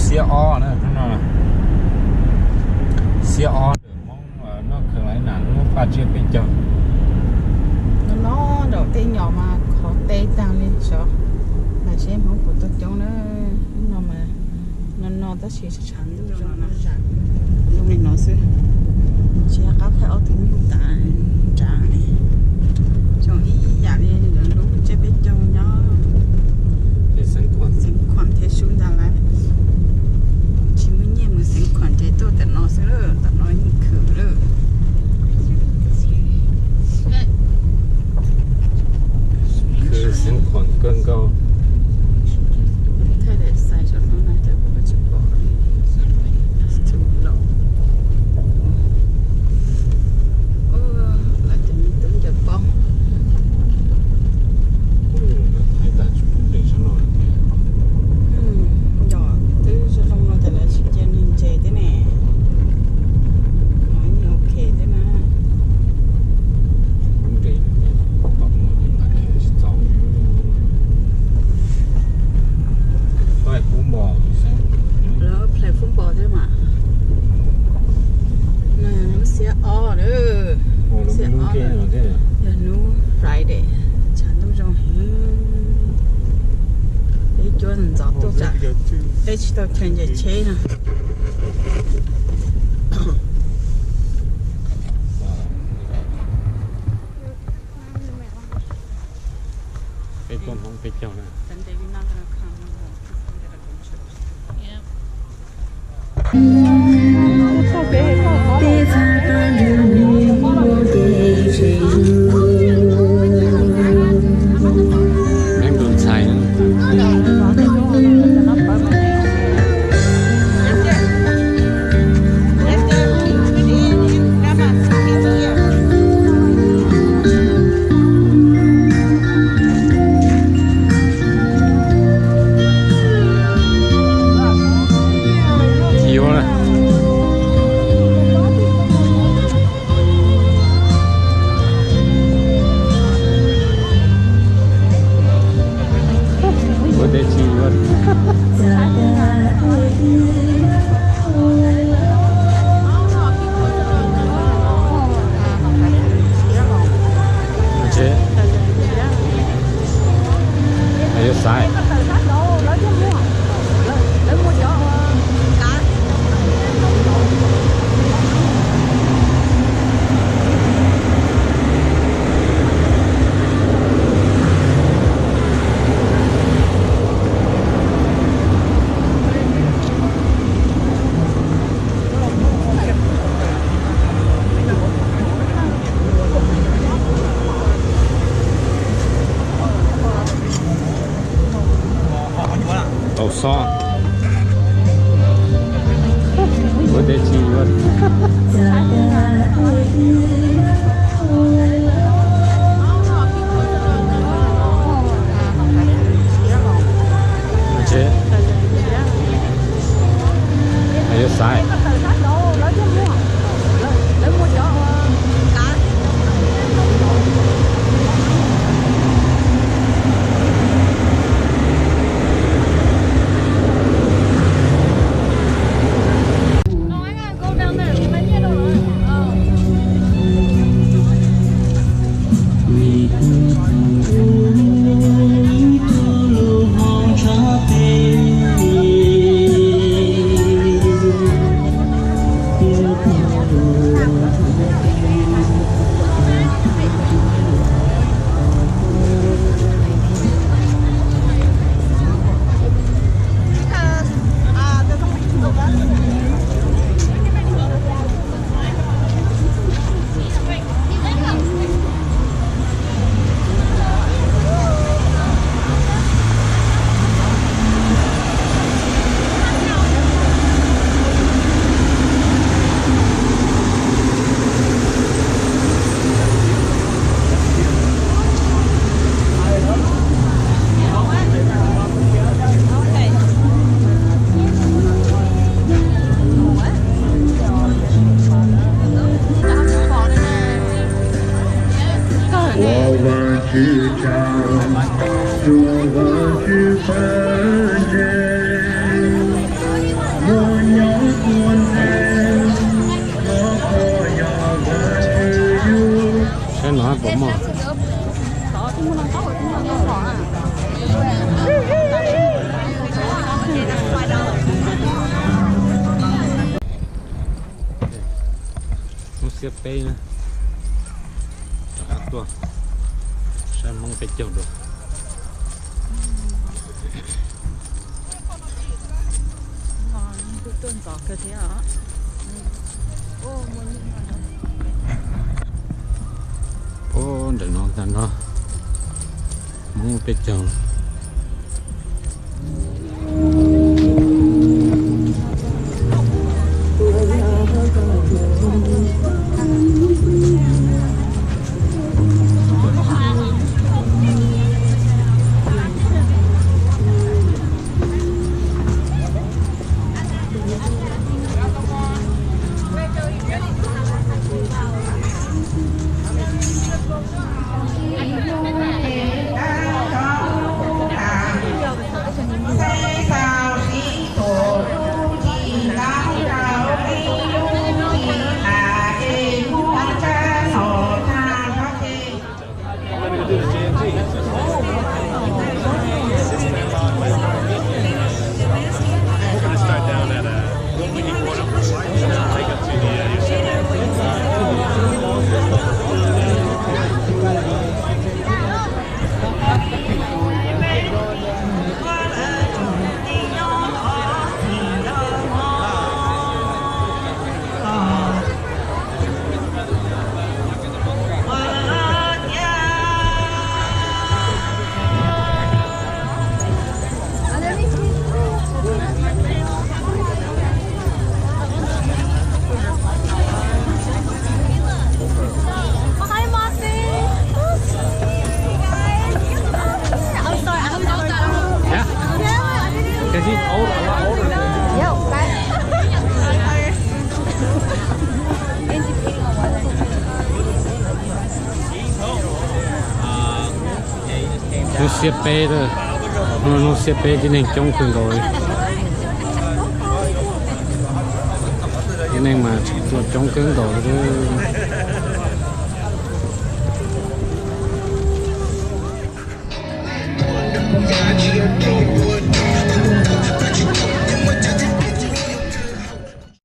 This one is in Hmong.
Xiab ob na, hnub no xiab ob, Hmoob noj khaws laiv nas lub paj tsiab peb caug. No no nraum tej nyom mas qhov teb tag li xyov, mas seb Hmoob puas tuaj coob na. Hnub no mas no no tab sis tshav ntuj zoo li no xwb, tsis qab thaij ob tug nyuj tas nrad li. Zoo ib yam li lawv lub tsiab peb caug nyob Xeev Khuam thiab Sub Ntas Lais. Tsis muaj nyiaj mus Xeev Khuam ces tuaj tam no xwb lawm, tam no yeej khwv lawm. Khwv Xeev Khuam kawg nkaus. Thaij daim xais saum no na, cov kuv tsis pom li. Too low. Lawv cov me tub ncaws pob. Yog twb zoo zoo no ces lawv tsis cia neeg ntses thiab ne. No yeej ok thiab na. Lawv play football thiab mas. No yog hnub xiab ob na. Xiab ob, yog hnub Friday, tshav ntuj zoo heev. Peb cuab ntxov tuaj tsam peb tsis tau chaw ntses tsheb no. Peb tuaj Hmoob peb caug na. Peb tus ntxhais. Ua teb tsis yuav. Yuav xaiv. Tau xob. Ua teb tsis yuav. Yuav xaiv. Xiab peb na, rov qab tuaj saib Hmoob peb caug dua. Ub, ntawm no tag nrho Hmoob peb caug. Hi, Mossy. I'm sorry, I was Yeah. Yeah, I didn't Because he's old, a lot older than me. Yo, guys. Hnub xiab peb, hnub xiab peb tib neeg coob kawg nkaus li. Tib neeg mas tuaj coob kawg nkaus li.